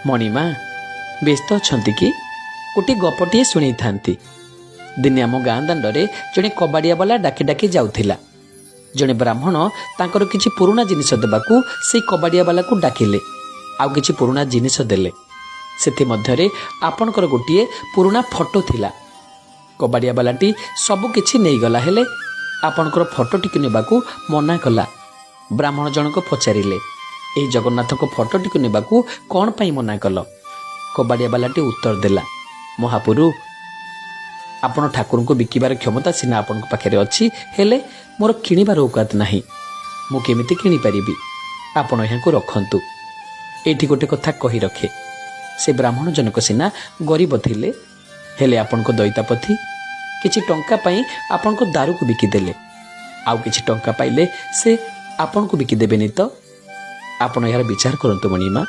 ମଣିମା, ବ୍ୟସ୍ତ ଅଛନ୍ତି କି? ଗୋଟିଏ ଗପଟିଏ ଶୁଣେଇଥାନ୍ତି। ଦିନେ ଆମ ଗାଁ ଦାଣ୍ଡରେ ଜଣେ କବାଡ଼ିଆବାଲା ଡାକି ଡାକି ଯାଉଥିଲା। ଜଣେ ବ୍ରାହ୍ମଣ ତାଙ୍କର କିଛି ପୁରୁଣା ଜିନିଷ ଦେବାକୁ ସେଇ କବାଡ଼ିଆବାଲାକୁ ଡାକିଲେ, ଆଉ କିଛି ପୁରୁଣା ଜିନିଷ ଦେଲେ। ସେଥିମଧ୍ୟରେ ଆପଣଙ୍କର ଗୋଟିଏ ପୁରୁଣା ଫଟୋ ଥିଲା। କବାଡ଼ିଆବାଲାଟି ସବୁ କିଛି ନେଇଗଲା, ହେଲେ ଆପଣଙ୍କର ଫଟୋଟିକୁ ନେବାକୁ ମନା କଲା। ବ୍ରାହ୍ମଣ ଜଣକ ପଚାରିଲେ, ଏହି ଜଗନ୍ନାଥଙ୍କ ଫଟୋଟିକୁ ନେବାକୁ କ'ଣ ପାଇଁ ମନା କଲ? କବାଡ଼ିଆବାଲାଟି ଉତ୍ତର ଦେଲା, ମହାପୁରୁ, ଆପଣ ଠାକୁରଙ୍କୁ ବିକିବାର କ୍ଷମତା ସିନା ଆପଣଙ୍କ ପାଖରେ ଅଛି, ହେଲେ ମୋର କିଣିବାର ଔକାତ ନାହିଁ। ମୁଁ କେମିତି କିଣିପାରିବି? ଆପଣ ଏହାକୁ ରଖନ୍ତୁ। ଏଇଠି ଗୋଟେ କଥା କହି ରଖେ, ସେ ବ୍ରାହ୍ମଣ ଜନକ ସିନା ଗରିବ ଥିଲେ, ହେଲେ ଆପଣଙ୍କ ଦଇତାପତି କିଛି ଟଙ୍କା ପାଇଁ ଆପଣଙ୍କ ଦାରୁକୁ ବିକିଦେଲେ। ଆଉ କିଛି ଟଙ୍କା ପାଇଲେ ସେ ଆପଣଙ୍କୁ ବିକିଦେବେନି ତ? ଆପଣ ଏହାର ବିଚାର କରନ୍ତୁ ମଣିମା।